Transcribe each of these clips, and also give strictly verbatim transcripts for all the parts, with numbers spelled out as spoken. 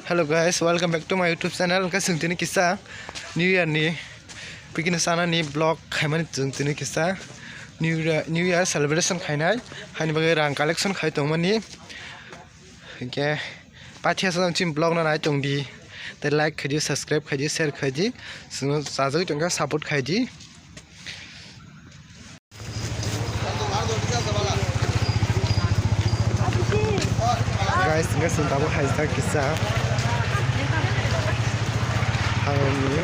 Hello guys, welcome back to my YouTube channel. Hwnkhe chwng tini kisa New Year ni picnic sanani vlog khaimani, chwng tini kisa New Year, New Year celebration khainai, haini bagwi rang collection khai tongmani. Hwnkhe paithago chini vlog no nai tongdi, tei like khaidi, subscribe khaidi, share khaidi, chwngno chajagwi tongkha support khaidi. Guys, hwnkhe chwng tabuk haijak kisa. Ang ni.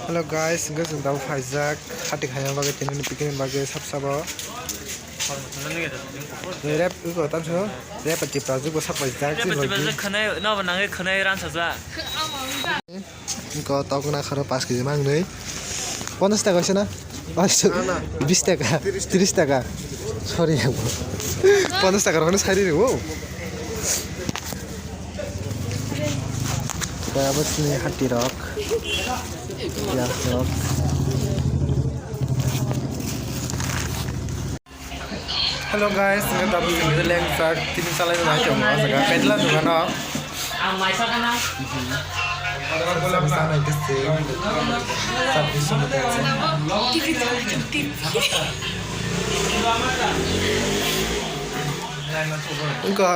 Hello guys, hwnkhe chwng tabuk haijak. Hati khaina bagwi tini ni picnic bagwi sab sabo. Rep, iko tamso. Rep ati prajuk bo sak paijak. Rep ati prajuk khwnai, no bo nangwi khwnai ran sajak. Iko tok na kharo paanch kg mangnwi. Ponchas taka se na? Paanch, bis taka, tris taka. Sorry, abo. Ponchas taka rokno sari rw. Kaya bosni hati rok. Ya, rok. Hello guys, hwnkhe tabuk chwng lengjak tini chalai nai tongo o jaga Petla dogano. Ang maisa kana. Sabisa nai kisi. Sabisa nai kisi. Wngkha.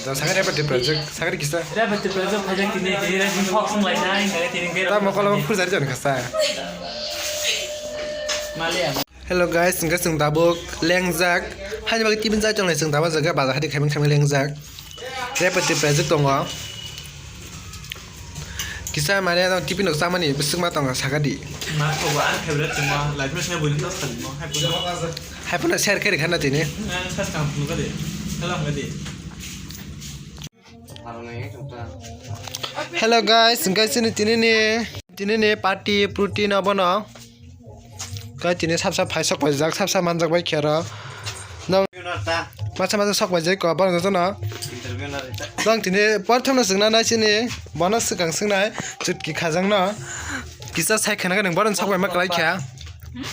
Sakari apa di project? Sakari kisa. Dia betul betul project ini, ini lagi fokus mulai naik, ini dia. Tamo kalau mau kurang jadi kasa. Malia. Hello guys, hwnkhe chwng tabuk lengjak. Haini bagwi tibin jai tongnai chwng tabuk jaga bazar hati khaimang khaimang lengjak. Repetitive project tongo. Kisa mane no tiffin rok chamani bwswk ma tongo sakadi. Ma thogo ang favorite tongma, life no sai buino to salimo, hai puno. Hai puno share khe rikha na tini. Ang sa kam puno kade. Hello kade. Hello guys, hwnkhe chini tini ni, tini ni party protein abono. Kai tini sab sab phai sok paijak, sab sab manjak bai khe oro. Nong masa masa sok paijak ko, borok jotono. Nong tini porthom no swngna nai chini, bono swkang swngnai chutki khajang no. Kisa sai khana nang bono sok pai ma kwlai kha.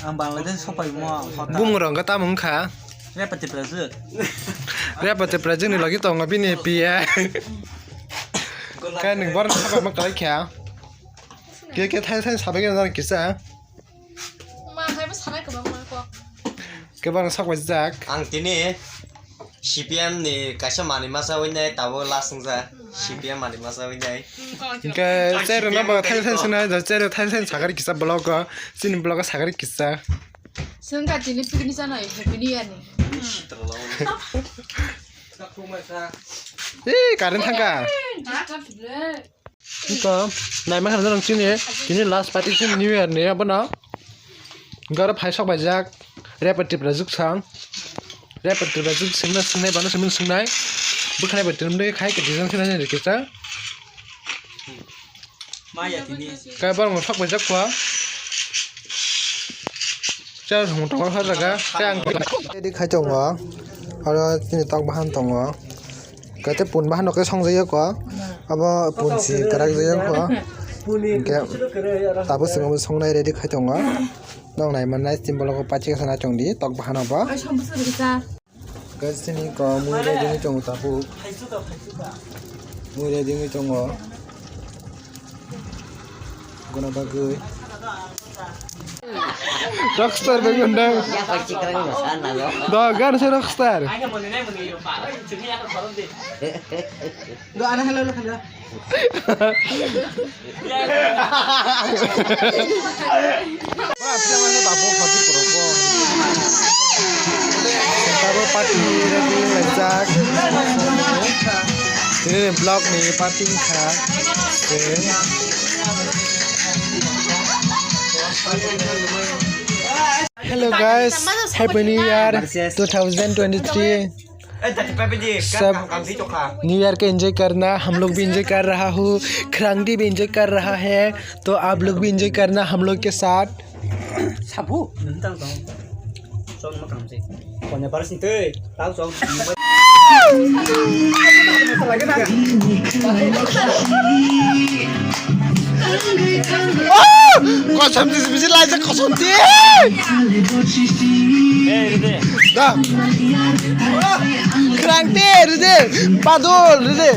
Ang Bangladesh sok pai mo, hota. Bumung rong ka tamo wngkha. Repetitive project. Repetitive project ni logi tongo bini P A. Kai nang bono sok pai ma kwlai kha. Ke ke thai thai sabai khe nang kisa. Ma, hai bo sanai kwbangma kok. Kwbang sok bai jak. Ang tini C P M ni kaisa manwi masa wngya, tabuk last wngya. C P M manwi masa wngya. Hwnkhe cherno bo thai thai swnai, cherno thai thai sakari kisa vlog o, chini vlog o sakari kisa. Swngkha tini picnic chano, happy new year ni. Ee, current thangkha. Iko, naima khana norok chini, chini last party chini New Year ni, abono. Garo phai sok bai jak, repetitive rajak sang. Repetitive rajak singna singnai, bana simi singnai. Bwkhwnai bai tini khai ke design sinai ni kisa. Kaibar mo sok bai jak kwa. Cha thong thong ha jaga. Kaya ang ready khai tongo. Aro chini tok bahan tongo. Kate pun bahan no khe song jaya ko. Abo pun si karak jaya ko. Hingke tabuk sing abo songnai ready khai tongo. Nong nai man nai simple ko pachi ka sana chong di tok bahan abo. Guys, chini ko mui ready ni tongo tabuk. Mui ready ni tongo. Guna bagwi. Rockstar bai gundang. Ya, pasti keren, sana lo. Do, gan se rockstar. Do, ana hello, hello. Ba, pila mano tabuk hati poroko. Tabuk party ready laijak. Ini vlog ni party kha. Hello guys, Happy New Year two thousand twenty-three। सब new year का एंजॉय करना, हम लोग भी एंजॉय कर रहा हूँ, खरांगटी भी एंजॉय कर रहा है, तो आप लोग भी एंजॉय करना हम लोग के साथ। Sabu. Nentang tong. Song makam sih. Konya paras nih tuh. Tahu song. Kosomti bisi laijak kosomti. Da. Khrangti ride. Padol ride.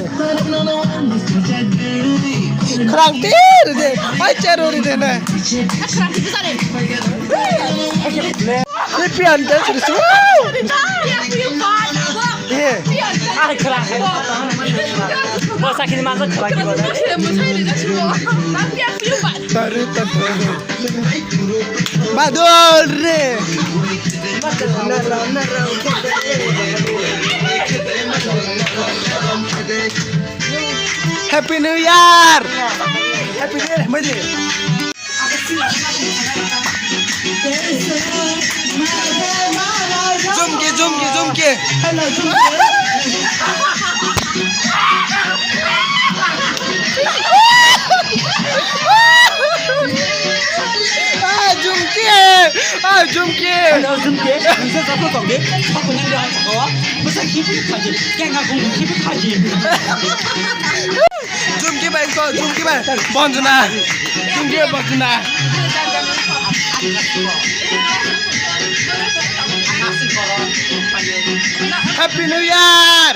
Khrangti ride. Ai chero ride na. Ni pian ta suri su. Eh. Ai khra. Bo sakini manjak khra ki bo. Tari tari. Badol re. Happy New Year. Happy New Year, madi. Jumki, jumki, jumki. Ah, jumki. Ah, jumki. Hello, jumki. Nisa satu tong de. Satu yang dia cakap. Masa kipi kaji. Kenga kung kipi kaji. Jumki bai ko, jumki bai. Bonjuna. Jumki bai bonjuna. Happy New Year!